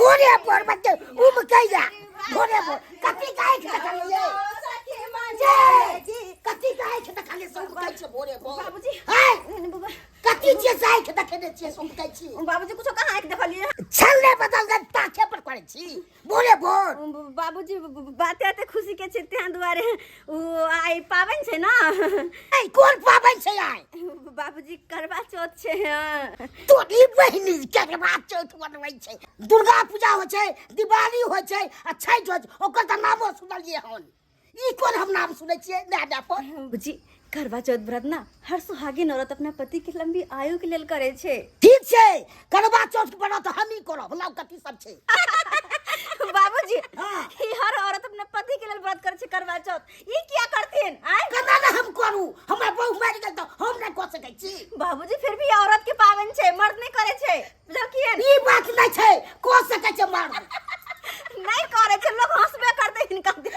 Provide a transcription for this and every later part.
भोरे भोर बच्चे उमकैया भोरे भोर कथी के आँखि देखलियै जे कथी के आँखि देखलियै से उमकै छै भोरे भोर बाबूजी है बाबा कथी छियै से आँखि देखेने छियै से उमकै छी बाबूजी कुछो कहाँ आँखि देखलियै छल्ले बदल दे ताके पर करै छी भोरे भोर बाबूजी बाते एते खुशी के छै तें दुआरे ओ आइ पाबनि छै ने ऐ कोन पाबनि छै आइ बाबूजी करवा चौथ छै हाँ। तोरी बहिनी करवा चौथ मनबै छै दुर्गा पूजा होइ छै दिवाली होइ छै आ छठि होइ छै ओकर तऽ नामो सुनलियै हन ई कोन हम नाम सुनै छियै नया नया पर बाबूजी करवा चौथ व्रत ना हर सुहागिन औरत अपना पति के लंबी आयु के लेल करे छै ठीक छै करवा चौथ के व्रत हमही करब लाउ कथी सब छै बाबूजी हाँ। ई हर औरत अपना पति के लेल व्रत करे छै करवा चौथ ई किया करथिन आय केना ने हम करू हमरा बहु मरि गेल तऽ हम नहि कऽ सकै छी बाबूजी फिर भी औरत के पाबनि छै मर्द नहि करे छै बुझलखिन ई बात नहि छै कऽ सकै छै मर्द नहि करे छै लोग हंसबे करते हिनका देख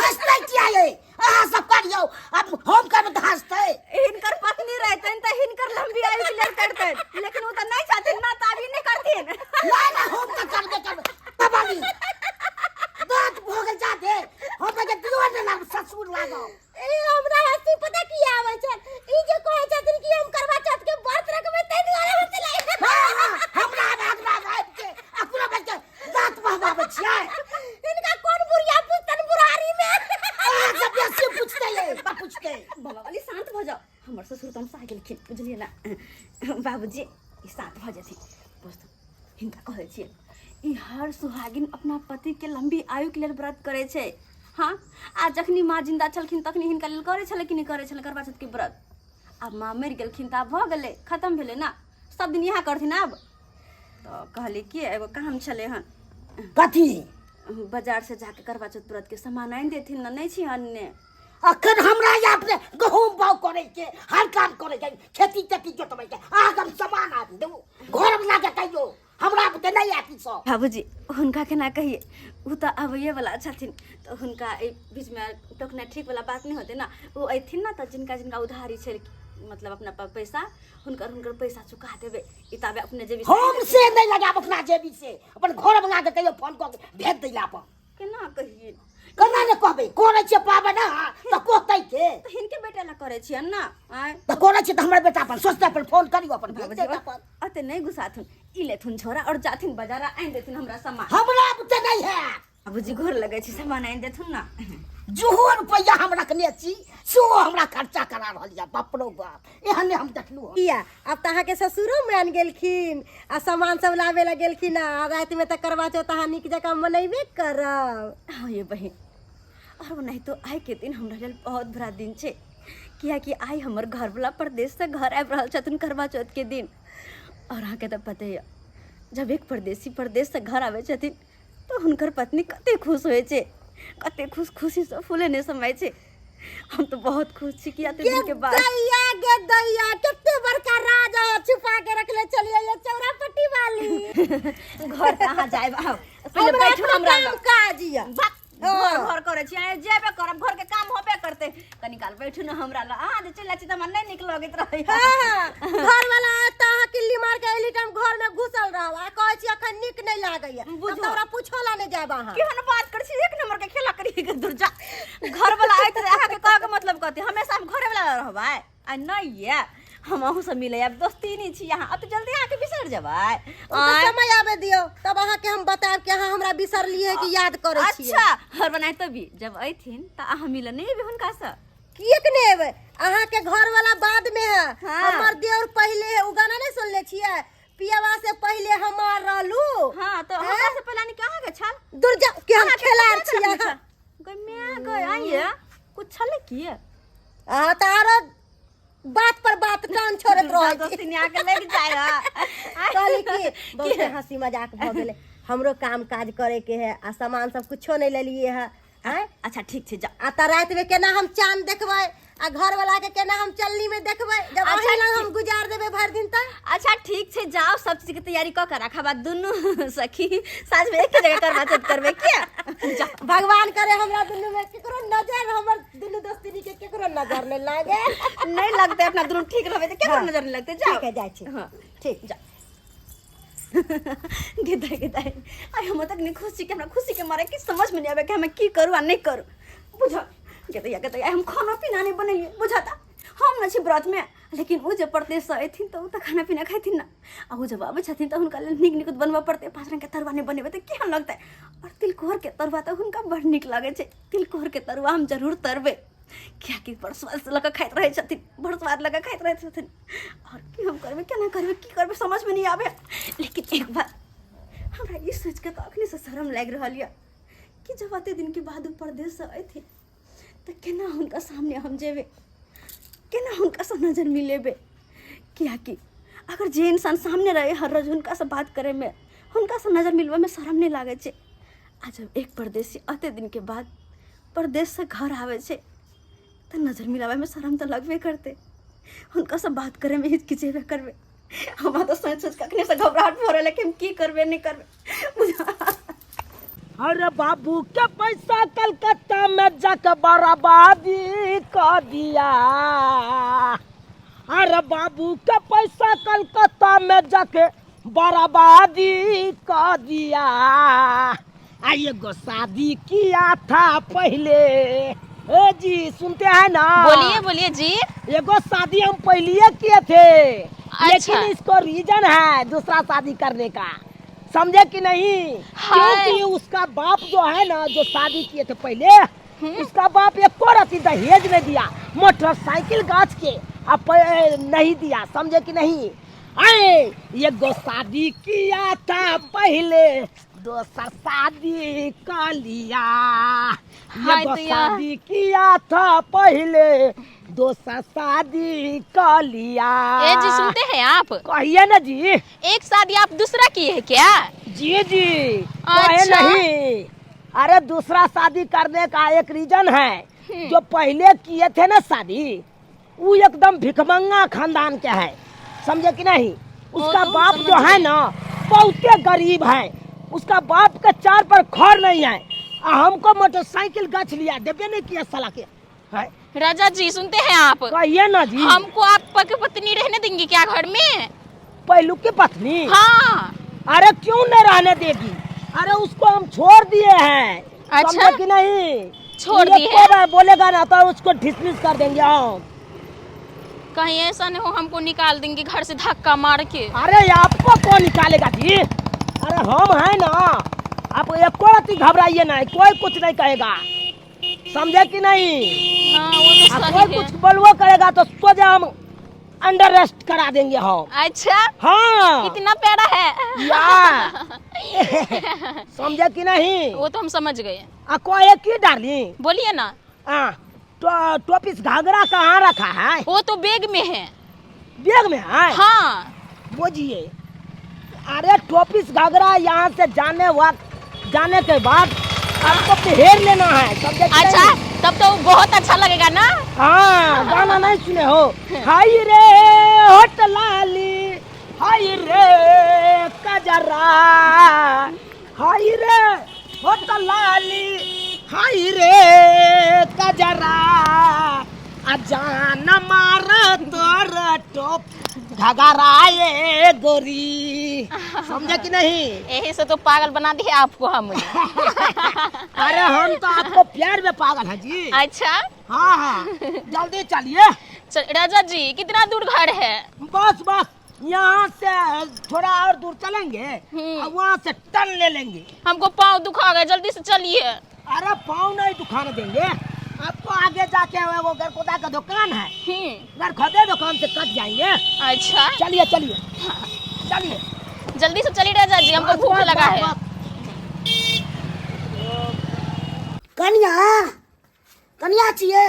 हँसतै किया यै अहाँ सब करियौ आब हम करबै तऽ हँसतै हिनकर पत्नी रहतनि तऽ हिनकर लंबी आयु के लेल करतनि लेकिन ओ तऽ नहि छथिन ना तऽ अभी नहि करथिन नहि नहि हम तऽ करबे करबै बाबाजी दाँत भऽ गेल जादे हम के दियो ने लाग ससुर लागो ए हमरा हंसी पता की आबै छै ई जे कहै छथिन कि हम करवा चौथ के व्रत रखबै ताहि दुआरे हंसी लागि हाँ हाँ हमरा आग आबि के अपना बच्चा दाँत बहबाबै छियै हिनका कोन बुढ़िया पूछतन बुढ़ारी में अहाँ सब बेसी पूछतै यै पूछतै बाबा वाली शांत भऽ जाओ हमर ससुर तमसा गेलखिन बुझलियै ना बाबूजी ई शांत भऽ जेथिन दोस्त हिनका कहै छियै ई हर सुहागिन अपना पतिके लम्बी आयुके लेल व्रत करै छै हँ आ जखनी माँ जिन्दा छलखिन तखनी हिनका लेल करै छलै कि नहि करै छलै करवा चौथके व्रत आब माँ मरि गेलखिन तऽ आब भऽ गेलै खतम भेलै ने सब दिन इएह करथिन आब तऽ कहली कि एगो काम छलै हन कथी बाजार से जाके करवा चौथ व्रत के सामान आनि देथिन ने नहि छी अनने अखन हमरा या अपने गहूम बाउ करे के हर काम करे के खेती तेती जोतबै के अहाँके हम सामान आनि देबू घर वला के कहियो हमरा बुते नहि आती सब बाबूजी हुनका केना कहिए ओ तऽ आबैए वला छथिन तऽ हुनका एहि बीचमे टोकनाइ ठीक वला बात नहि होतै ने ओ अयथिन ने तऽ जिनका जिनका उधारी छै मतलब अपना पास पैसा हुनकर हुनकर पैसा चुका देबै ई ताबे अपने जेबी से हम से नहि लगायब अपना जेबी से अपन घर वला के कहियो फोन कऽ के भेज दै ला अपन केना कहिए केना ने कहबै करै छियै पाबनि अहाँ तऽ कहतै के तऽ हिनके बेटा ला करै छियनि ने आँय तऽ करै छियै तऽ हमर बेटा अपन सोचतै अपन फोन करियौ अपन भेज बाबूजी देत अपन अते नहि गुस्साथुन ई लेथुन झोरा और जाथिन बाजार आनि देथुन हमरा सामान हमरा बुते नहि हैत बाबूजी गोर लगै छी सामान आनि देथुन ना जेहो रुपैआ हम रखने छी सेहो हमरा खर्चा करा रहल यऽ बाप रौ बाप एहन हम देखलहुँ हन। किया आब तऽ अहाँके ससुरो मान गेलखिन आ सामान सब लाबे ला गेलखिन आ रातिमे तऽ करवा चौथ अहाँ नीक जकाँ मनैबे करब हाँ ये बहिन और ओनाहितो आइ के दिन हमरा लेल बहुत बुरा दिन छै कियाकि आइ हमर घरवला परदेशसँ घर आबि रहल छथिन करवा चौथ के दिन और अहाँके तऽ पते यऽ जब एक परदेसी परदेशसँ घर आबै छथिन तऽ हुनकर पत्नी कते खुश होइ छै कते खुश खुशीसँ फूले नहि समय छै हम तऽ बहुत खुश छी कि एते दिन के बाद दैया गे दैया कते बड़का राज अहाँ छुपा के रखले चलिए ये चौरा पट्टी वाली घर तऽ अहाँ जायब आउ पहिले हमरा बैठू अपना हमरा काम लग। काज यऽ भाग, घर घर करै छी अहाँ जेबे करब घर के काम होबे करतै कनी काल बैठू ने हमरा लग अहाँ जे चलि जाइ छी तऽ हमरा नहि नीक लगैत रहैया हाँ, घर वाला आयत तऽ अहाँ किल्ली मार के एली टाइम घर में घुसल रहब आ कहै छी अखन नीक नहि लागैया तब बुझू। तऽ हमरा पूछो ला नहि जायब अहाँ केहन बात करै छी एक नंबर के खेला करी के दुर्जा घर वाला आयत रहै अहाँके कहऽ के मतलब कथी हमेशा हम घरे वाला रहबै आ नहि ये हम अहूँ से मिले आब दोस्ती नहीं छी अहाँ अब जल्दी अहाँके बिसरि जेबै ओ तऽ समय आबे दियौ तब अहाँके हम बतायब कि अहाँ हमरा बिसरलियै कि याद करै छियै अच्छा हर बनाए तो भी जब अयथिन तऽ अहाँ मिलऽ नहीं एबै हुनकासँ किएक नहि एबै अहाँके घर वाला बाद में है हाँ। हमर देवर पहिले है उ गाना नहीं सुनले छियै पियवा से पहिले हमार रहलू हाँ तो हमरा से पहले नहीं कहाँ के छल दुर्जा के हम खेलाड़ छियै अहाँ गई मैं गई आइए कुछ छल की अहाँ तऽ आरो बात पर बात कान छोड़ैत रहै छी दोस्ती आके लग जाए कहली कि बहुते हंसी मजाक भऽ गेलै हमरो काम काज करे के है आ सामान सब कुछो नहीं लेलिए है आँय अच्छा ठीक छै जा आ तऽ राति में केना हम चांद देखबै आ घर वाला के केना हम चलनी में देखबै जब अच्छा, अहीं लग हम गुजार देबै भरि दिन तऽ अच्छा ठीक छै जाओ सब चीज के तैयारी कऽ के राखब आ दुनू सखी साँझ में एक जगह करवा चौथ करबै किया जाओ भगवान करे हमरा दुनू में केकरो नजर हमर दुनू दोस्ती के केकरो नजर नहीं लागे नहीं लगतै अपना दुनू ठीक रहबै तऽ केकरो हाँ। नजर नहीं लगतै जाओ ठीक है जाइ छी हाँ ठीक जाओ गे दाइ, गे दाइ, आइ हम तक नहीं खुश छी कि हमरा खुशी के मारे किछु समझ में नहीं आबे कि हम की करू आ नहीं करू। बुझ गे दैया, गे दैया, हम खाना पीना नहीं बनेलिए, बुझाता हम न छी व्रत में, लेकिन ओ जे परदेशसँ अयथिन तऽ ओ तऽ खाना पीना खेथिन ने, आ ओ जब आबै छथिन तऽ हुनका लेल नीक नीक बनबऽ पड़तै। पाँच रङ्गके तरुआ नहि बनेबै तऽ केहन लगतै? आओर तिलकोरके तरुआ तऽ हुनका बड़ नीक लागै छै। तिलकोरके तरुआ हम जरूर तरबै, किएकि बड़ स्वाद लऽ कऽ खाइत रहै छथिन, बड़ स्वाद लऽ कऽ खाइत रहै छथिन। आओर की हम करबै, केना करबै, की करबै, समझमे नहि आबै। लेकिन एक बात हमरा ई सोचिके तऽ अखनेसँ शरम लागि रहल यऽ कि जब एते दिनके बाद ओ परदेशसँ अयथिन तऽ केना हुनका सामने हम जेबै, केना हुनकासँ नजर मिलेबै? किएकि अगर जे इंसान सामने रहै हर रोज, हुनकासँ बात करैमे, हुनकासँ नजर मिलबैमे शरम नहि लागै छै। आ जब एक परदेशी एते दिनके बाद परदेशसँ घर आबै छै तऽ नजर मिलाबैमे शरम तऽ लगबे करतै, हुनकासँ बात करैमे हिचकिचेबे करबै। हमरा तऽ सोचि सोचि कऽ अखनेसँ घबराहट भऽ रहल है कि हम की करबै, नहि करबै। अरे बाबू के पैसा कलकत्ता में जाके बर्बादी कर दिया, अरे बाबू के पैसा कलकत्ता में जाके बर्बादी कर दिया। आ एगो शादी किया था पहले। ए जी, सुनते हैं ना? बोलिए बोलिए जी। एगो शादी हम पहले किए थे। अच्छा। लेकिन इसको रीजन है दूसरा शादी करने का, समझे कि नहीं? हाय। क्योंकि उसका बाप जो है ना, जो शादी किए थे पहले, उसका बाप एक रत्ती दहेज नहीं दिया, मोटरसाइकिल गाछ के अब नहीं दिया, समझे कि नहीं? आए एगो शादी किया था पहले, दोसर शादी कर लिया। हाय एगो तो यार। शादी किया था पहले, दोसर शादी कर लिया। ए जी, सुनते हैं आप? कहिए ना जी। एक शादी आप दूसरा किए हैं क्या? जी जी, कहे अच्छा। नहीं। अरे दूसरा शादी करने का एक रीजन है, जो पहले किए थे ना शादी, वो एकदम भिखमंगा खानदान के है, समझे कि नहीं? उसका तो बाप समझ जो है गए। ना, बहुते गरीब है, उसका बाप के चार पर खर नहीं है, आ हमको मोटरसाइकिल गछ लिया, देबे नहीं किया साला के है। राजा जी, सुनते हैं आप? कहिए ना जी। हमको आप पक पत्नी रहने देंगे क्या घर में? पहलू की पत्नी? हाँ। अरे क्यों नहीं रहने देगी, अरे उसको हम छोड़ दिए हैं। अच्छा। समझे कि नहीं? छोड़ ये दिए हैं? बार बोलेगा ना तो उसको डिसमिस कर देंगे हम। कहीं ऐसा नहीं हो हमको निकाल देंगे घर से धक्का मार के। अरे आपको कौन निकालेगा जी, अरे हम हैं ना, आप एको रत्ती घबराइए ना, कोई कुछ नहीं कहेगा, समझे कि नहीं? हाँ वो तो आ सही कोई है। कुछ बोलवो करेगा तो सोझे हम अंडर अरेस्ट करा देंगे हम। अच्छा। हाँ। इतना प्यारा है। या समझे कि नहीं? वो तो हम समझ गए। आ कोई की डार्लिंग? बोलिए ना। हाँ, तो टोपीस घाघरा कहाँ रखा है? वो तो बैग में है। बैग में है? हाँ। बोझिए, अरे टोपीस घाघरा यहाँ से जाने वक्त, जाने के बाद आपको पहन लेना है, समझे कि अच्छा, नहीं? तब तो बहुत अच्छा लगेगा ना? हाँ, गाना नहीं सुने हो? हाय रे होट लाली, हाय रे कजरा, हाय रे होट लाली, हाय रे कजरा, अजान मार तोर टोप घगराए गोरी, समझे कि नहीं? यही से तो पागल बना दिए आपको हम। अरे हम तो आपको प्यार में पागल हैं जी। अच्छा। हाँ हाँ, जल्दी चलिए। राजा जी कितना दूर घर है? बस बस यहाँ से थोड़ा और दूर चलेंगे और वहाँ से टर्न ले लेंगे। हमको पाँव दुखा गया, जल्दी से चलिए। अरे पाँव नहीं दुखाने देंगे आपको, आगे जाके वो गरखोदा का दुकान है, गरखोदे दुकान से कट जाएंगे। अच्छा। चलिए चलिए चलिए, जल्दी से चलिए राजा जी, हमको बस, भूख बस, लगा बस, है। बस। कनिया, कनिया छियै।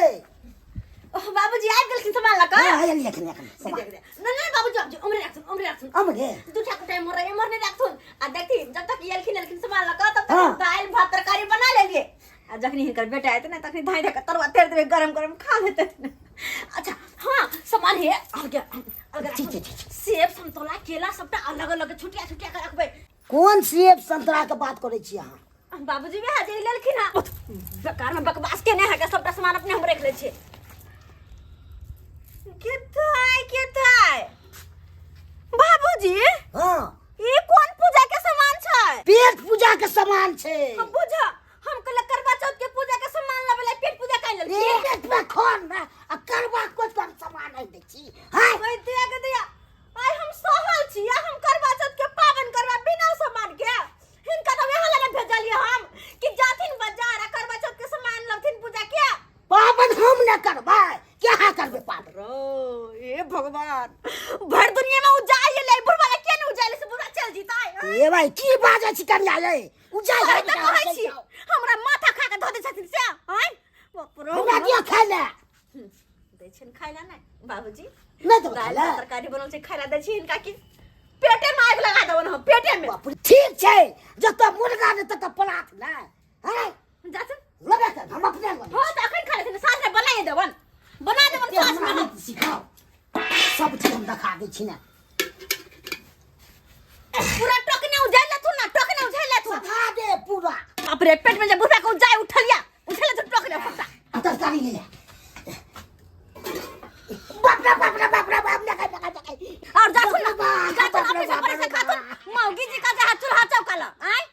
ओह, बाबूजी आबि गेलखिन सामान लऽ कऽ। हाँ, आयल एखन, एखन, सामान। नहीं नहीं बाबूजी, बाबूजी, उम्रे राखथुन, उम्रे राखथुन। अमरे? दू टा कुटाइ मोर रहै, एम्हर नहि राखथुन। आ देखथिन, जब तक ई एलखिन, एलखिन सामान लऽ कऽ, तब तक हाँ। हम दालि भात तरकारी बना लेलियै। आ जखनी हिनकर बेटा एतै ने, तखनी धाँइ धाँइ कऽ तरुआ तरि देबै, गरम गरम खा लेतै। अच्छा, हाँ, सामान हे, अलगे, अलगे ठीक राखथुन। छै, ठीक छै। सेब, संतोला, केला सबटा अलग अलग छुटिया छुटिया कऽ रखबै। कोन सेब संतरा के बात करै छी अहाँ? बाबूजी भी हाजिरी लेलखिन हँ। बेकार में बकवास केने है, सबटा सामान अपने हम रख ले छियै। केथाय, केथाय? बाबूजी? हाँ। ई कोन पूजा के सामान छै? पेट पूजा के सामान छै। हम बुझ, हम कहले करवा चौथ के पूजा के सामान लाबे ला, पेट पूजा काहे लेलखिन? पेट में खोन में आ करवा चौथ के हम सामान आनि दै छी। हैं? ओए दिया के दिया, आइ हम सहल छी आ हम करवा चौथ के पाबनि करबा बिना सामान के। हिनका तऽ यहाँ लगे भेजलियै हम कि जाथिन बाजार आ करवा चौथ के सामान लबथिन पूजा के। पाबनि हम नहि करबै, केहा करबै पाबनि? रो ए भगवान, भर दुनिया में उजाइ ले बुढ़वा ले किया नहीं उजाइले से बुढ़वा चल जीता है। ए भाई, की बाजै छी कनिया यै? उजाइ अरे तऽ कहै छी हमरा माथा खा के धऽ दै छथिन से। आँय बाप रे, हमरा दिअ खाइ लए। दै छियनि खाइ लए? नहि बाबूजी, नहि देबै दालि खाइ लए? तरकारी बनल छै, खाइ लए दै छी हिनका कि पेटे में आगि लगा देबनि हम पेटे में। बाप रे, ठीक छै, जतऽ मुर्गा नहि ततऽ पलाथ नहि। हैं? जाथुन। लेबे कर, हम अपने लेबै। हाँ तऽ अखन खा लेथिन, साँझ में बनाइए देबनि, बना देबनि साँझ में। हमरा सिखाओ, सब चीज हम देखा दै छी ने। पूरा टोकने उजाइ लेथुन ना, टोकने उजाइ लेथुन। सधा दे पूरा। बाप रे, पेट में जे बुढ़ा के उजाइ उठलिया, उठल लेथुन टोकने फटा। आ तरकारी ले ले। बाप रे बाप रे बाप रे बाप, देखै देखै देखै। और जाथुन ना, बाप रे, जाथुन बाप रे, ऑफिस में बाप रे, पड़े से बाप खाथुन। मौगी जी का जहाँ चूल्हा चौका ल आय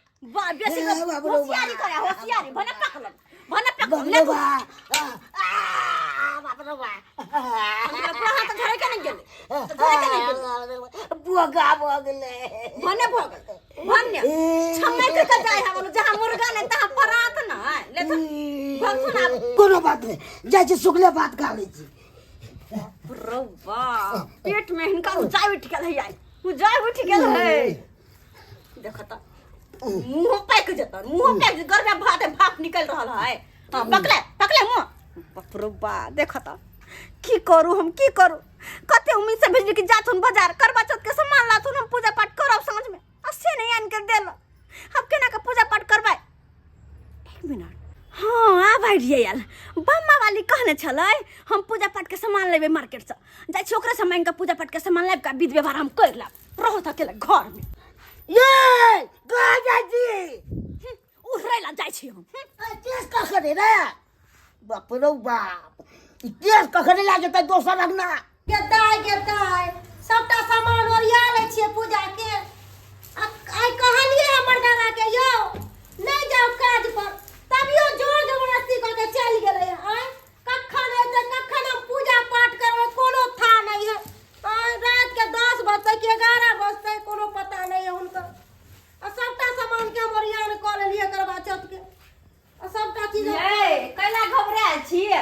बेसी ए, बाप रे, होशियारी बाप। करे, होशियारी भने पकलन, भने बाप पकलन रे लेथुन। बाप, आ, बाप रे बाप। हमरा पूरा हाथ धरे के नहीं गेलै, धरे के नहीं गेलै। बोगा भऽ गेलै। भने भऽ गेलै, भने छम्मै के के जाय हम जहाँ मुर्गा नहीं तहाँ परात न लेथुन, भगथुन आब। कोनो बात नहि, जाइ छी सुखले भात खा लै छी। रौबा, पेट में हिनका ऊंचाई उठि गेल है, ऊंचाई उठि गेल है। देख त मुंह पैक जेतन, मुंह पैक, घर में भात भाप निकल रहल है। हाँ, पकड़े पकड़े मुंह। बाप रे बा, देख त की करू हम, की करू? कते उम्मीद से भेजली कि जाथुन बाजार करवा चौथ के सामान लाथुन, हम पूजा पाठ करब साँझ में, आ से नहीं आन के देल। हम केना के पूजा पाठ करबै? एक मिनट, हाँ आब आइडिया आयल। बम्मा वाली कहने छलै हम पूजा पाठ के सामान लेबै मार्केट से, जाइ छी ओकरे से मांगि के पूजा पाठ के सामान लाबि के विध व्यवहार हम कर लेब। रहत अकेले घर में। ये कहाँ जाइ छी? उहरै ला जाइ छी हम। ए, केस कखने रे? बाप रौ बाप, ई केस कखने लए जेतै दोसर अंगना? गेदाय गेदाय, सबटा सामान ओरिया लै छियै पूजा के। आ आइ कहलियै हमर दादा के, यौ नहि जाउ काज पर, तभियो जोर जबरदस्ती कऽ के चलि गेलै। आँय, कखन एतै, कखन हम पूजा पाठ करबै, कोनो था नहि है। आँय, रात के 10 बजतै कि 11 बजतै, कोनो पता नहि है हुनकर। आ सबटा सामान के हम ओरियान कऽ लेलियै करवा चौथ के, आ सबटा चीज ये कैला घबरायल छियै?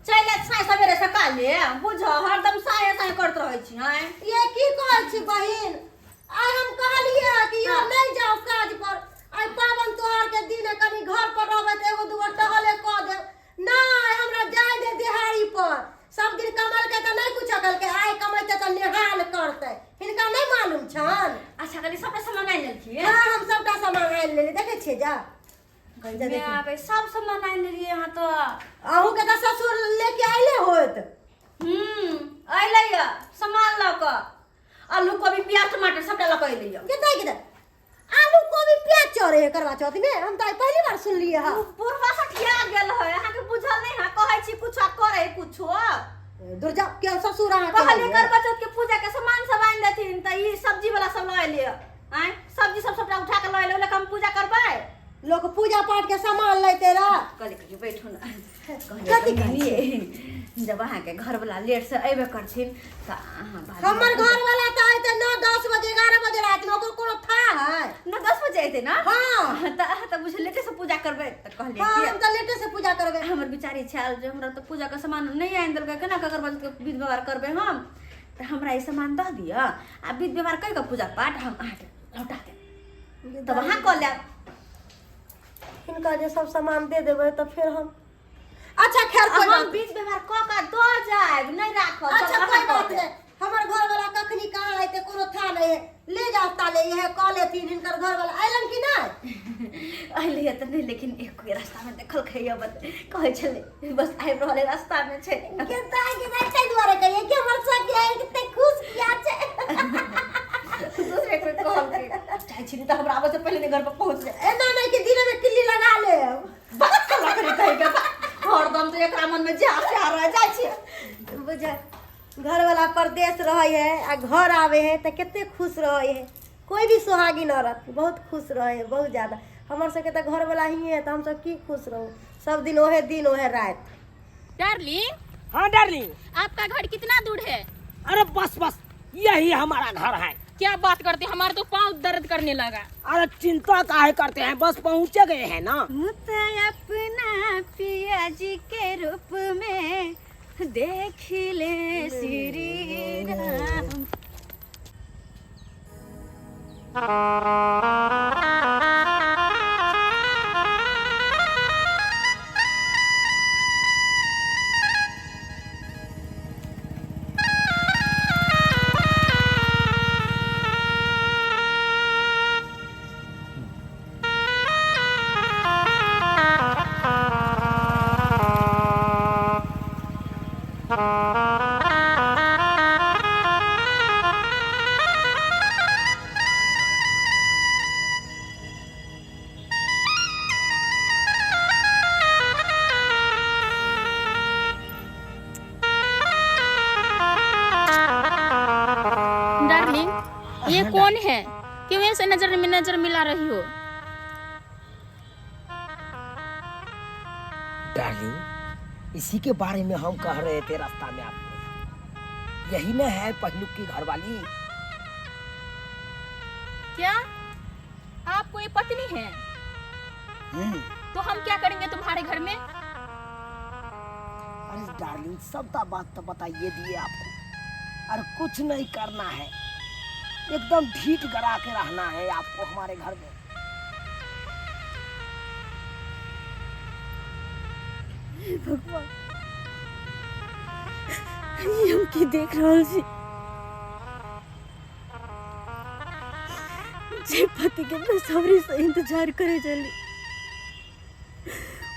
चलि आयत साँझ सवेरे सकाले। बुझ, हरदम साँझे साँझ करैत रहै छी। आँय, ये की कहै छी बहिन? आइ हम कहलियै कि यौ नहि जाउ काज पर, आइ पाबनि त्योहार के दिन है, कनि घर पर रहबै तऽ एगो दूगो टहले कऽ देब। नहि, हमरा जाय दे दिहाड़ी पर। सब दिन कमलकै तऽ नहि कुछो केलकै, आइ कमेतै तऽ नेहाल करतै, हिनका नहि मालूम छनि। अच्छा, कनि सबटा सामान आनि लेलखिन? हँ, हम सबटा सामान आनि लेलियै, देखै छियै जा। माय गे, सब सामान आनि लेलियै अहाँ तऽ। अहूँके तऽ ससुर लेके आयले होत। अयलै यऽ सामान लऽ कऽ, आलू कोबी प्याज टमाटर सबटा लऽ कऽ अयलै यऽ। कतऽ कतऽ आलू कोबी प्याज चढ़े है करवा चौथ में? हम तऽ आइ पहिली बार सुनलियै हँ। ओ बुढ़वा सठिया गेल है, अहाँके बुझल नहि है, कहै छी कुछो आ करै कुछो। दूर जाओ, केहन ससुर अहाँके कहलियै है? करवा चौथ के पूजा के सामान सब आनि देथिन तऽ ई सब्जी वाला सब लऽ एलियै। आँय, सब्जी सब सबटा उठा के लऽ एलै, ओहि लऽ कऽ हम पूजा करबै? लोक पूजा पाठ के सामान लेते रह। कहली कहली बैठू ने। कथी कहै कहली जब अहाँके घरवला लेट से अयबे करथिन तऽ अहाँ भाभी- हमर घर वाला तऽ अयतै 9 10 बजे 11 बजे राति में, ओकर कोनो था है? 9 10 बजे अयतै ने? हाँ। तऽ अहाँ तऽ बुझू लेटे से पूजा करबै तऽ कहलियै हाँ, कि हम तऽ लेटे से पूजा करबै। हमर विचार इच्छा आयल जे हमरा तऽ पूजाके सामान नहि आनि देलकै, केना कऽ करवा चौथके विध व्यवहार करबै हम? तऽ हमरा ई सामान दऽ दिअ आ विध व्यवहार करि कऽ पूजा पाठ हम अहाँके लौटा देब, तब अहाँ कऽ लेब। हिनका जे सब सामान दे देबै तऽ फेर हम, अच्छा खैर कोई हम बात विध व्यवहार कऽ कऽ दऽ जायब, नहि राखब। अच्छा तब कोई अहाँ कऽ बात देब। नहीं, हमर घर वाला कखनी कहाँ अयतै कोनो था नहीं है, ले जाओ ताले इहे कऽ लेथिन। हिनकर घर वाला अयलन कि नहीं? अयलैए तऽ नहि, लेकिन एक बेर रास्तामे देखलकै यऽ, बस कहै छलै बस आबि रहल है, रास्तामे छै। के दाइ के दाइ, ताहि दुआरे कहिए कि हमर सखी आबि कते खुश किया छै। दूसरे कोई कहलकै चाहै छी तऽ हमरा आबै से पहिले नहि घर पर पहुँच जाय। एना नहीं कि दिने में किल्ली लगा लेब। बात कला करे कहे के हरदम तऽ एकरा मन में जा से रह जाइ छै। बुझ, घर वाला परदेश रहे है आ घर आवे है तऽ कते खुश रहे है। कोई भी सुहागिन औरत बहुत खुश रहै है बहुत ज्यादा। हमर सबके तऽ घरवला हिये है, तऽ हमसब की खुश रहू, सब दिन ओहे दिन ओहे राति। डार्लिंग। हाँ डार्लिंग। आपका घर कितना दूर है? अरे बस बस यही हमारा घर है। क्या बात करते हैं, हमारे तो पाँव दर्द करने लगा। अरे चिंता काहे करते हैं, बस पहुँचे गए हैं ना। तो अपना पिया जी के रूप में देख ले श्री राम। डार्लिंग ये कौन है, क्यों ऐसे नजर में नजर मिला रही हो? डार्लिंग इसी के बारे में हम कह रहे थे रास्ता में आपको, यही ना है पहलुक की घरवाली। क्या आपको ये पत्नी है? तो हम क्या करेंगे तुम्हारे घर में? अरे डार्लिंग सबटा बात तो बताइए दिए आपको, अरे कुछ नहीं करना है, एकदम ढीठ गड़ा के रहना है आपको हमारे घर में। हे भगवान, ई हम की देख रहल छी? जे पति के बेसब्री से इंतजार करे चली,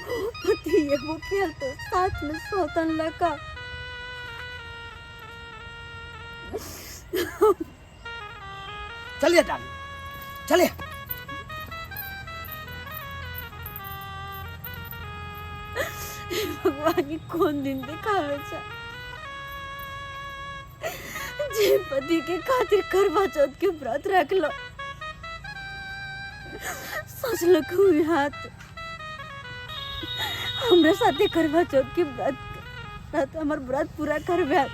ओ पति एगो खेल तो साथ में सौतन लगा। चलिए डार्लिंग चलिए। भगवान ई कोन दिन देखावे छा जे पति के खातिर करवा चौथ के व्रत रखलो, सोचलक हुई हाथ हमरा साथे करवा चौथ के व्रत व्रत हमर व्रत पूरा करबे,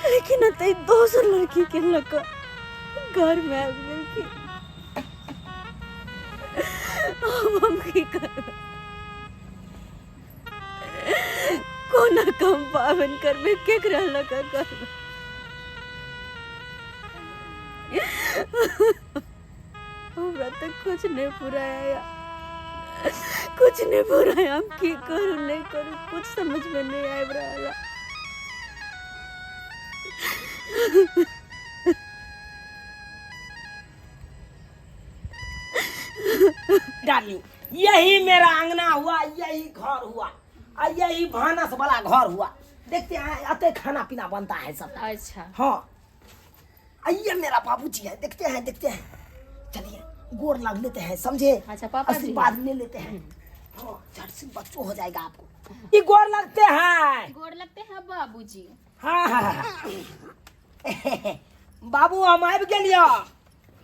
लेकिन अतः दोसर लड़की के लक घर में आबि गेलखिन। अब हम की करबै, कोना कम पाबनि करबै, केकरा लऽ कऽ करबै? हमरा तऽ कुछ नहि पुराया, कुछ नहीं पुराया। हम की करू नहीं करू कुछ समझ में नहीं आबि रहल है। डार्लिंग यही मेरा अंगना हुआ, यही घर हुआ और यही भानस वाला घर हुआ। देखते हैं आते खाना पीना बनता है सब। अच्छा। हाँ आइए मेरा बाबूजी है, देखते हैं देखते हैं, चलिए गोर लग लेते हैं, समझे? अच्छा, पापा जी। आशीर्वाद ले लेते हैं। हाँ झट से बच्चों हो जाएगा आपको। ये गोर लगते हैं। गोर लगते हैं बाबूजी। हाँ हाँ हाँ। बाबू हम आबि गेलियो।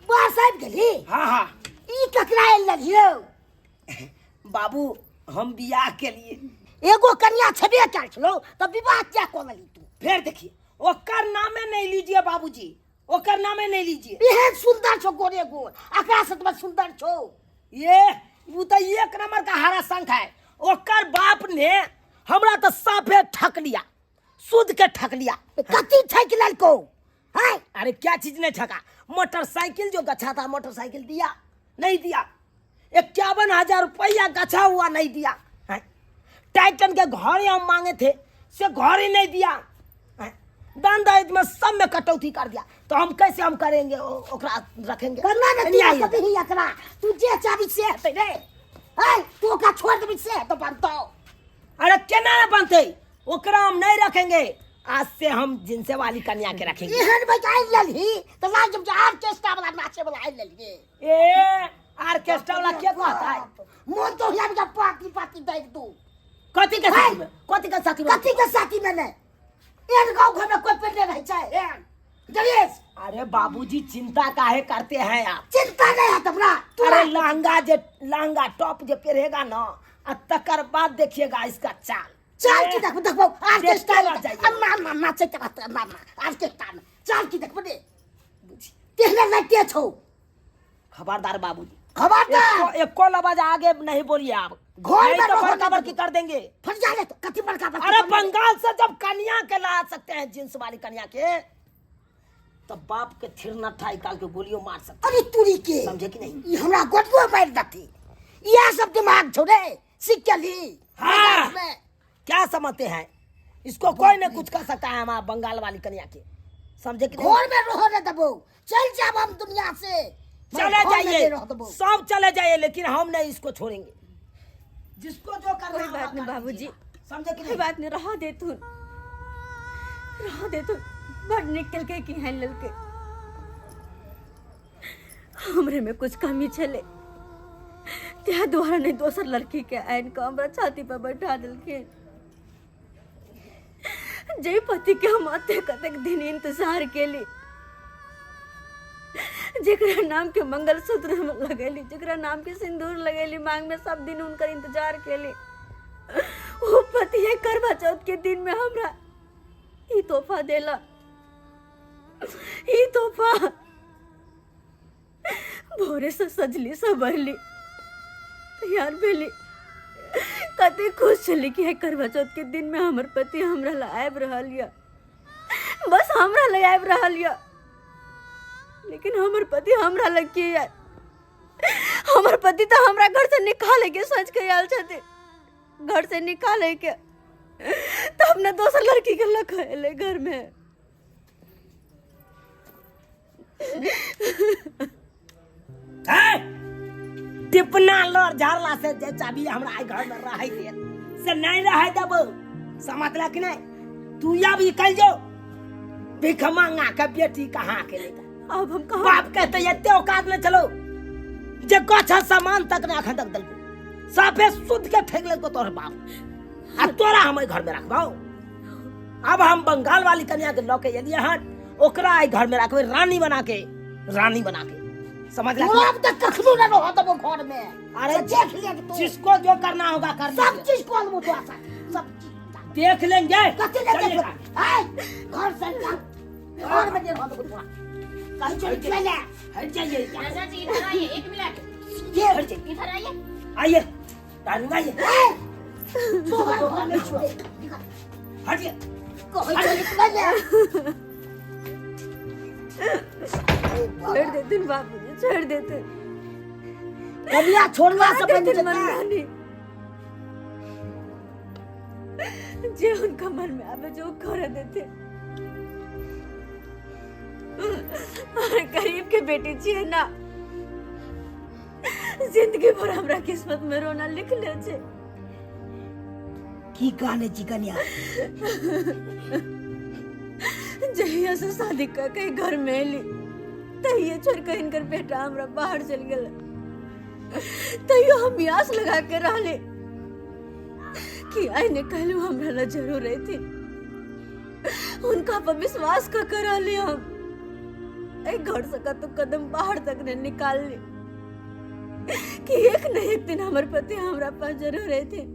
बस आबि गेली? हाँ हाँ। ई ककरा आयल लगियो? बाबू हम बियाह के लिए। एगो कन्या छेबे कयल छलो तऽ विवाह किया कऽ लेली तू? फिर देखिए ओकर नामे नहीं लीजिए बाबूजी, ओकर नामे नहीं लीजिए। एहन सुंदर छो गोरे गोर, एकरा से तऽ सुंदर छो। ये वो तो एक नंबर का हरा शंख है। ओकर बाप ने हमरा तो साफे ठक लिया, सूद के ठक लिया। कथी ठक लेलको? हैं? अरे क्या चीज नहीं ठका, मोटरसाइकिल जो गछा था मोटरसाइकिल दिया नहीं दिया, 51,000 रुपया गछा हुआ नहीं दिया। हैं? टाइटन के घर ही हम मांगे थे से घर ही नहीं दिया। हैं? दान दहेज में सब में कटौती कर दिया, तो हम कैसे हम करेंगे ओकरा रखेंगे? करना ने तू नहीं कभी ही एकरा, तू जे चाहबी से हेतै रे। हैं? तू ओकरा छोड़ देबी से हेतौ बनतौ। अरे केना ने बनतै, ओकरा हम नहीं रखेंगे, आज से हम जिनसे वाली कन्या के रखेंगे। एहन भाई आनि लेलही तऽ लाज जब ऑर्केस्ट्रा वाला नाचे वाला आनि लेलही। ए ऑर्केस्ट्रा वाला के कहता है? मोन तो हिया के पाती पाती दै दू। कथी के साथी में? कथी के साथी में? कथी के साथी में नहीं, एहन गाँव घर में कोई पेटे रहै छै एहन। गणेश। अरे बाबूजी, चिंता काहे करते हैं आप? चिंता नहीं है तबरा। अरे लहंगा जे, लहंगा टॉप जे पहनेगा ना, आ तकर बाद देखिएगा इसका चाल। चाल की देखबो, देखबो आर्केस्ट्रा। देखते रह जाइए। ना ना, नाचे के रहते ना ना, आर्केस्ट्रा में चाल की देखबो रे, तेहने लाइटे छौ। खबरदार बाबूजी। खबरदार। एको लबाज आगे नहीं बोलिए आप। घर में नहीं तो रहो बड़का ना। बड़की कर देंगे। फट जा ले तो कथी बड़का बड़की अरे कर देंगे? बंगाल से जब कन्या के ला सकते हैं, जींस वाली कन्या के, तब बाप के थिर नट्ठा निकाल के गोलियों मार सकते। अरे तुरी के। समझे कि नहीं? ई हमरा गोटियो मारि देती। इएह सब दिमाग छौ रे, सीख गेली। हाँ। में। क्या समझते हैं इसको? कोई नहीं कुछ कर सकता है हमारा बंगाल वाली कन्या के, समझे कि नहीं? घर में रहो ने देबो, चल जाब हम दुनिया से। चले घर में जाइए। नहीं रह देबो। सब चले जाइए, लेकिन हम नहीं इसको छोड़ेंगे। जिसको जो करना कोई होगा बात नहीं कर बाबूजी। लीजिएगा। समझे कि कोई नहीं? बात नहीं, रहा दे तू, रहा दे तू। बड़ निकल के की है ललके, हमरे में कुछ कमी छले, त्या द्वारा नहीं दोसर लड़की के आन के हमरा छाती पर बैठा देलखिन। जे पति के हम अते कतेक दिन इंतजार केली, जेकरा नाम के मंगलसूत्र हम लगेली, जेकरा नाम के सिंदूर लगेली मांग में, सब दिन उनकर इंतजार केली, वो पति है करवा चौथ के दिन में हमरा ई तोहफा देला, ई तोहफा। भोरे से सजली संवरली, तैयार भेली, कते खुश छली कि करवा चौथ के दिन में हमर पति हमरा ला आबि रहल यऽ, बस हमरा लग आबि रहल यऽ। लेकिन हमर पति हमरा लग की आयल? हमर पति तऽ हमरा घर से निकाले के सोच के आयल छथिन, घर से निकाले के, तब ने दोसर लड़की के लऽ कऽ एलै घर में। टिपना लड़ झाड़ला से जे चाबी हमरा आइ घर में रहै दे से नहीं रहै देबो, समझला कि नहीं? तू अब निकल जो, भीख मांगा के बेटी कहाँ के लेता। अब हम कहाँ? बाप कहते एते औकात में चलो जे गछ सामान तक नहीं अखन तक देलको, साफे शुद्ध के ठेक लेलको तोहर बाप, आ तोरा हम घर में रखबाओ? अब हम बंगाल वाली कन्या के लऽ के एलियै हन, ओकरा एहि घर में रखबै रानी बना के, रानी बना के, समझ ला? अब तक कखनो न रह देबो घर में। अरे देख ले तू, जिसको जो करना होगा कर सब लीजिए। चीज कऽ लेबो तोरा साथ, सब चीज देख लेंगे। कथी ने चलिए। देख ऐ घर से निकाल, घर में नहीं रह देबो तोरा, कहीं चल चले। हट जाइए। चाचा जी, इधर आइए, एक मिनट। ये हट जाइए। इधर आइए। आइए डार्लिंग, आइए। तोहर घर में छोड़ निकाल। हटिए। कहीं चल निकल। छोड़ देथिन बाबूजी, छोड़ देथिन। कन्या छोड़ला से देथिन बनि जेतै। मनमानी, जे उनका मन में आवे जो कर देते। अरे गरीब के बेटी छियै ना, जिंदगी भर हमरा किस्मत में रोना लिखले छै। की कहने छी कन्या? जहिया से शादी कऽ के घर में एली, तहिए छोड़ के हिनकर बेटा हमरा बाहर चल गेल। तैयो हम आस लगा के रहले कि आइ ने कहलू हमरा ला जरूर अयथिन। उनका पर विश्वास कऽ के रहली हम, एहि घर से कतौ कदम बाहर तक नहीं निकालली कि एक न एक दिन हमर पति हमरा पास जरूर अयथिन।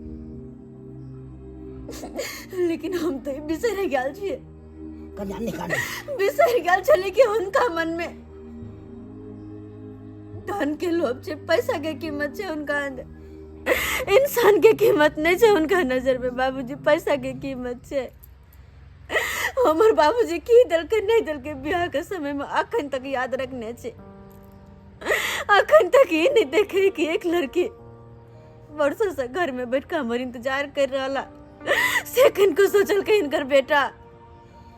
लेकिन हम तो बिसरि गेल छियै। कन्या निकाल। बिसरि गेल छलै कि हुनका मन में धन के लोभ छै, पैसा के कीमत छै हुनका अंदर, इंसान के कीमत नहीं छै हुनका नजर में। बाबूजी, पैसा के कीमत छै। हमर बाबूजी की देलकै नहीं देलकै बियाह के समय में, अखन तक याद रखने छै। अखन तक ई नहीं देखे कि एक लड़की वर्षों से घर में बैठ के हमर इंतजार कर रहला, से किनको सोचल के हिनकर बेटा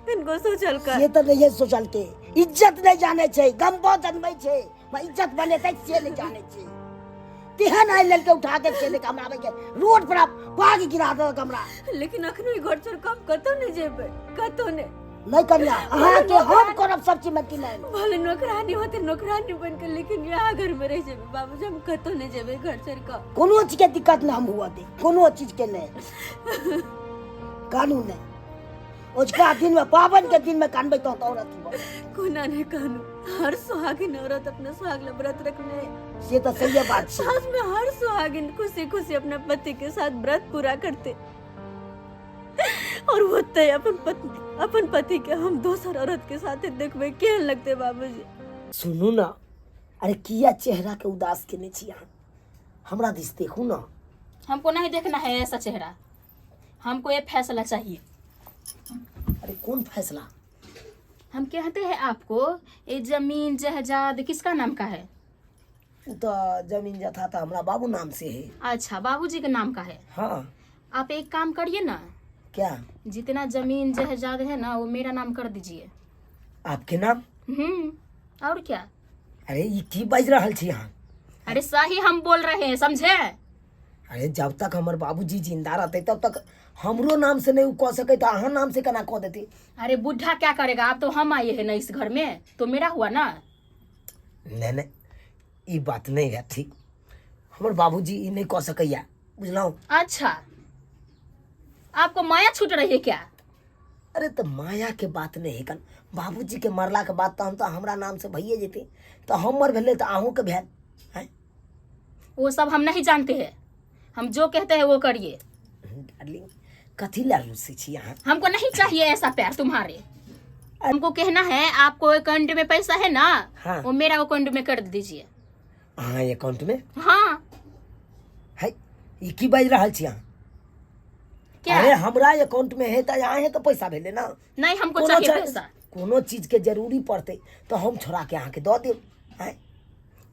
किनको सोचल के। से तऽ नहिये सोचलकै, इज्जत नहि जानै छै, गमबो जनमै छै, इज्जत बनेतै से नहि जानै छै। तेहन आइ लेलकै उठा के से लेके हमरा आबै के रोड पर पाग गिरा देलक हमरा। लेकिन अखनो ई घर छोड़ कऽ हम कतौ नहि जेबै, कतौ नहि। नहि कन्या, अहाँके हम करब सब चीज में की नहि। भले नौकरानी होते नौकरानी बन के, लेकिन यहाँ घर में रह जेबै बाबूजी, हम कतौ नहि जेबै घर छोड़ कऽ। कोनो चीज के दिक्कत नहि हम हुअ दे, कोनो चीज के नहि, कानून नहि। ओझका दिन में पावन के दिन में कानबै तो और अथी भऽ गेल। कोना नहीं कानू, हर सुहागिन औरत अपना सुहाग ला व्रत रखने। से तऽ सहिए बात छै। सास में हर सुहागिन खुशी खुशी अपना पति के साथ व्रत पूरा करते और वो तय अपन पत्नी अपन पति के हम दोसर औरत के साथे देखबे, केहन लगते बाबूजी? सुनू ना, अरे किया चेहरा के उदास केने छी अहाँ? हमरा दिस देखू ना। हमको नहीं देखना है ऐसा चेहरा, हमको ये फैसला चाहिए। अरे कौन फैसला? हम कहते हैं आपको, ये जमीन जायदाद किसका नाम का है? उ तो जमीन जथा तो हमरा बाबू नाम से है। अच्छा, बाबूजी के नाम का है। हाँ। आप एक काम करिए ना। क्या? जितना जमीन जायदाद है ना वो मेरा नाम कर दीजिए। आपके नाम? हम्म, और क्या। अरे ये की बाजि रहल छी अहाँ? अरे सही हम बोल रहे हैं, समझे? अरे जब तक हमर बाबूजी जिंदा रहते तब तक हमरो नाम से नहीं उ कह सके तो अहाँ नाम से केना कह देते? अरे बुढ़ा क्या करेगा, आप तो हम आए हैं ना इस घर में, तो मेरा हुआ ना। नहीं नहीं, ई बात नहीं है ठीक, हमर बाबूजी ई नहीं कह सकैया, बुझलहुँ? अच्छा, आपको माया छूट रही है क्या? अरे तो माया के बात नहीं है कन, बाबूजी के मरला के बाद तो हम तो हमरा नाम से भइए जेते, तो हमर भेलै तो अहूँ के भेल हैं? वो सब हम नहीं जानते हैं, हम जो कहते हैं वो करिए। डार्लिंग कथी ला रुसै छी अहाँ? हमको नहीं चाहिए ऐसा प्यार तुम्हारे। हमको कहना है आपको अकाउंट में पैसा है ना, हाँ। वो मेरा अकाउंट में कर दीजिए। अहाँ अकाउंट में? हाँ। है ई की बाजि रहल छी अहाँ? क्या? अरे हमरा अकाउंट में है तो अहें के पैसा भेलै ना। नहीं, हमको कोनो चाहिए चा- पैसा। कोनो चीज के जरूरी पड़ते तो हम छोड़ा के अहाँके दऽ देब। हैं?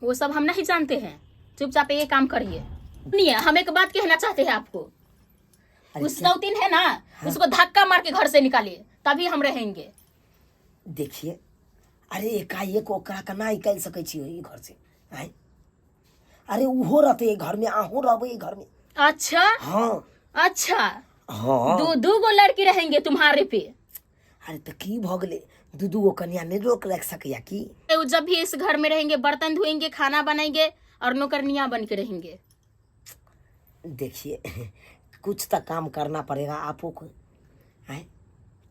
वो सब हम नहीं जानते हैं, चुपचाप ये काम करिए। सुनिए, हम एक बात कहना चाहते हैं आपको। अरे उस क्या? सौतीन है ना, उसको धक्का मार के घर से निकालिए, तभी हम रहेंगे। देखिए, अरे एकाएक ओकरा केना निकालि सकै छी ओहि घर से? आँय? अरे उहो रहतै एहि घर में, अहूँ रहबै एहि घर में। अच्छा। हाँ। अच्छा। हाँ। दो दो गो लड़की रहेंगे तुम्हारे पे। अरे तो की भऽ गेलै, दू दू गो कन्या नहि रोक राखि सकैया की? वो जब भी इस घर में रहेंगे बर्तन धोएंगे, खाना बनाएंगे और नौकरनिया बन के रहेंगे। देखिए, कुछ तो काम करना पड़ेगा आपको को। हैं?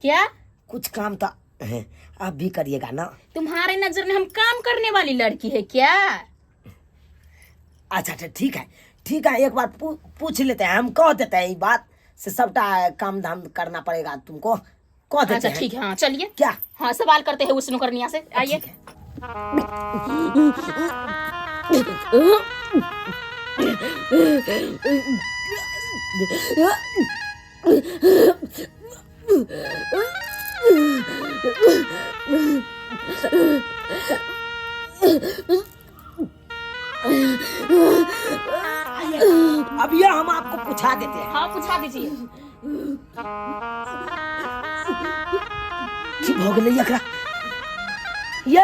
क्या? कुछ काम तो आप भी करिएगा ना। तुम्हारे नजर में हम काम करने वाली लड़की है क्या? अच्छा अच्छा, ठीक है ठीक है, एक बार पूछ लेते हैं, हम कह देते हैं ये बात से सबटा काम धाम करना पड़ेगा तुमको, कह देते अच्छा हैं। ठीक है, हाँ चलिए। क्या? हाँ, सवाल करते हैं उस नौकरनिया से, आइए। ठीक है। अब ये हम आपको पूछा देते हैं। हाँ पूछा दीजिए। की भऽ गेलै एकरा? ये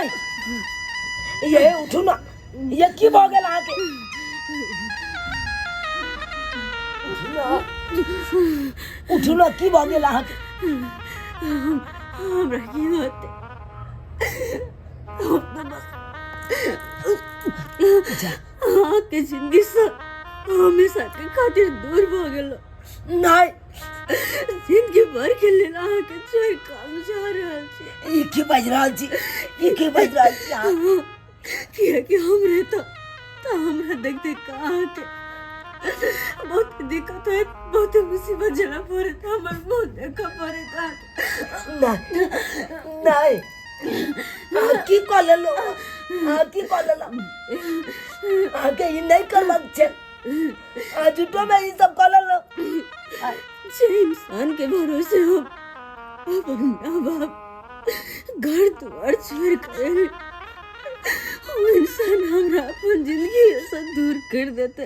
ये उठू ना, ये की भऽ गेल अहाँके? उठू ना, उठू ना, की भऽ गेल अहाँके? हमरा की होतै, हम तऽ बस अहाँके जिंदगी से हमेशा के खातिर दूर भऽ गेलो। नहीं, जिंदगी भर के लेल अहाँके छोड़ि कऽ हम जा रहल छी। ई की बाजि रहल छी, ई की बाजि रहल छी अहाँ? कियाकि हमरे तऽ हमरा देख देख कऽ अहाँके बहुत दिक्कत होयत, बहुत मुसीबत झेलऽ पड़त, हमर मुँह देखऽ पड़त अहाँके। नहीं नहीं, अहाँ की कऽ लेलहुँ? अहाँ की कऽ लेलहुँ? अहाँके ई नहि करबाक छै, अहाँ झूठोमे ई सब कऽ लेलहुँ। जे इंसान के भरोसे हम अपन माँ बाप घर द्वार छोड़ कर एली, वो इंसान हमरा अपन जिंदगी से दूर कर देते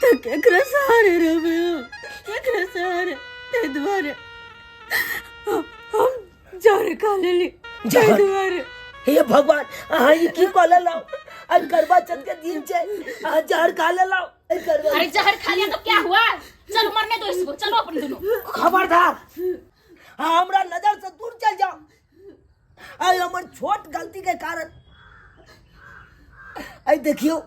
तो केकरा सहारे रहबे हम, केकरा सहारे? ताहि दुआरे हम जहर खा लेली, ताहि जहर? दुआरे। हे भगवान, अहाँ ई की कऽ लेलहुँ? आइ करवा चौथ के दिन छै, अहाँ जहर खा लेलहुँ? आइ करवा। अरे जहर खा लिया तो क्या हुआ, चलो मरने दो इसको, चलो अपन दोनों। खबरदार, अहाँ हमरा नजर से दूर चल जाओ। आइ हमर छोट गलती के कारण आइ देखियौ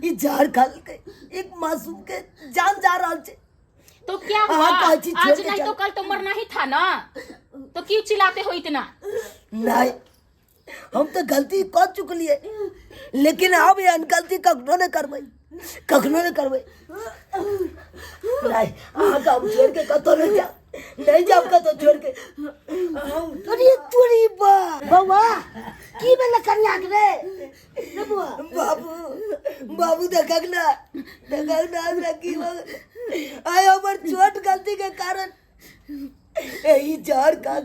ई जहर खा लेलकै, एक मासूम के जान जा रहल छै। तो क्या हुआ हाँ, कहै छी, छोड़ आज के नहीं चल। तो कल तो मरना ही था ना, तो क्यों चिल्लाते हो इतना? नहीं, हम तो गलती कर चुकलिए, लेकिन अब एहन गलती कखनो नहीं करबै, कखनो नहीं करबै। नहीं, अहाँके हम छोड़ के कतौ नहीं जाब, नहीं जाब कतौ छोड़ के। अरे तोरी बा बौआ, की भेलै कन्या के रे? रे बौआ। बाबू, बाबू देखक ना, देखक ना हमरा की भऽ गेलै। आइ हमर छोट गलती के कारण ई जहर खा,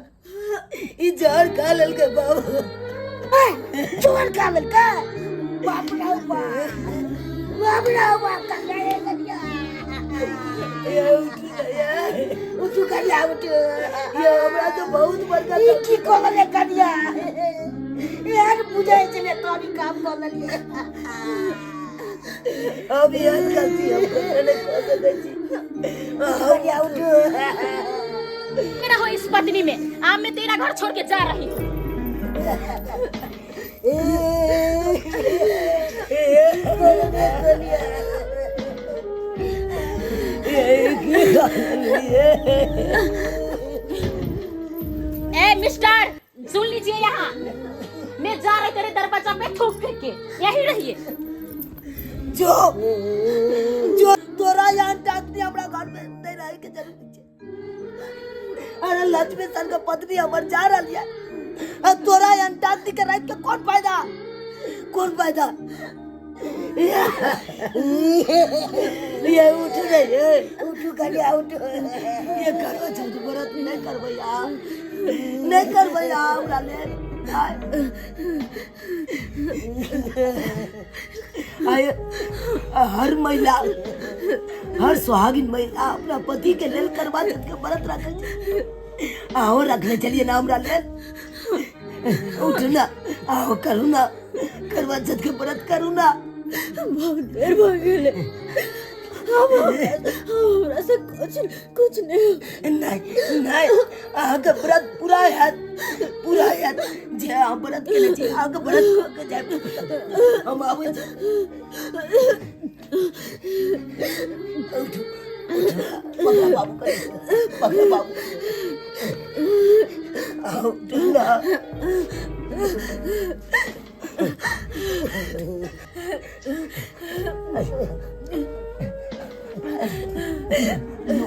ई जहर खा लेलकै बाबू। जहर खा लेलकै? बाप रे बाप, बाप रे बाप, कन्या रे कन्या। ये उठू ना, ये। उठू कन्या, उठू। ये हमरा तो बहुत बड़का ई की कऽ लेलै कन्या? एहन बुझै छलै तोरी काम कऽ लेलियै। अब एहन गलती हम कखनो नहि कऽ सकै छी। कन्या उठू। मेरा हो इस पत्नी में, आ मैं तेरा घर छोड़ के जा रही हूँ। ए मिस्टर, सुन लीजिए, यहाँ मैं जा रही तेरे दरवाजा पे थूक फेंक के, यही रहिए। जो जो तोरा यहाँ टाकती हमरा घर में नहीं रहे के जरूरत छै। अरे लक्ष्मी सन के पत्नी हमर जा रहल ये, आ तोरा यहाँ टाकती के राख के कौन फायदा, कौन फायदा? ये उठ रे, ये उठू कन्या, उठू। ये करबो छठ व्रत नहीं करबै आ, नहीं करबै आ हमरा लेल। आय हर महिला, हर सुहागिन महिला अपना पति के लेल करवा चौथ के व्रत रखै छै। आओ रखने चलिए ना हमरा लेल। उठू ना, आओ करू ना करवा चौथ के व्रत करू ना। बहुत देर भऽ गेलै, हमरा से कुछ कुछ नहीं। नहीं नहीं, अहाँके व्रत पूरा हैत, पूरा हैत। जे अहाँ व्रत केने छी, अहाँके व्रत कऽ के जायब। हम आबै छी। उठू, उठू, पकड़ा बाबू, पकड़ा बाबू। आओ, उठू ना।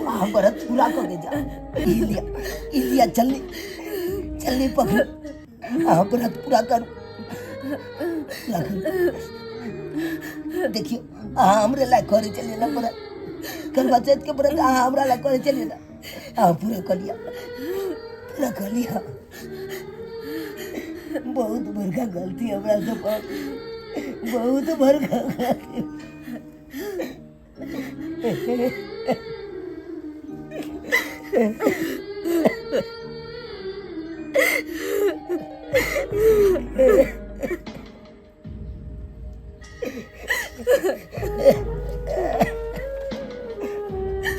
अहाँ व्रत पूरा कऽ के जाउ। ई लिअ, ई लिअ, चलनी, चलनी पकड़ू। अहाँ व्रत पूरा करू, पूरा करू। देखियौ, अहाँ हमरे लायक करै छलियै ने व्रत, करवा चौथ के व्रत अहाँ हमरा लायक करै छलियै ने। अहाँ पूरा कऽ लिअ, पूरा कऽ लिअ। बहुत बड़का गलती हमरा से भऽ गेल, बहुत बड़का गलती।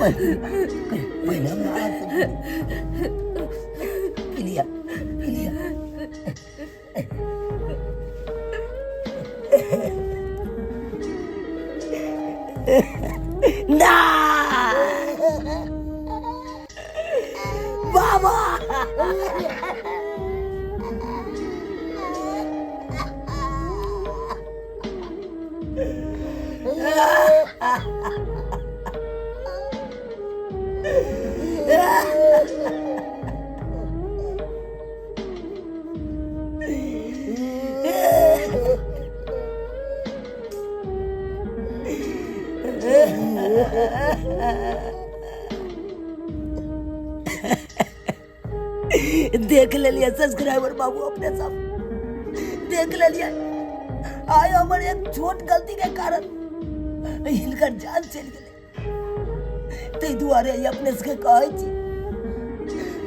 पहिने हमरा हाथ से पी लिअ, पी लिअ। ना बाबा, देख लेलिए सब्सक्राइबर बाबू, अपने सब देख लेलिए। आइ हमर एक छोट गलती के कारण हिनकर जान चलि गेलै। ताहि दुआरे ई अपने सबके कहै छी,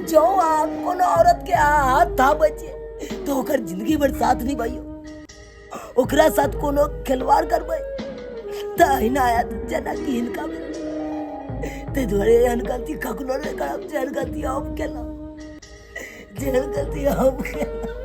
जँ अहाँ कोनो औरत के अहाँ हाथ थामै छियै तऽ ओकर जिंदगी भरि साथ निभैयौ। ओकरा साथ कोनो खिलवाड़ करबै तऽ अहिना आयत जेनाकि हिनका भेल। ताहि दुआरे एहन गलती कखनो नहि करब जेहन गलती हम केलहुँ, जेहन गलती हम केलहुँ।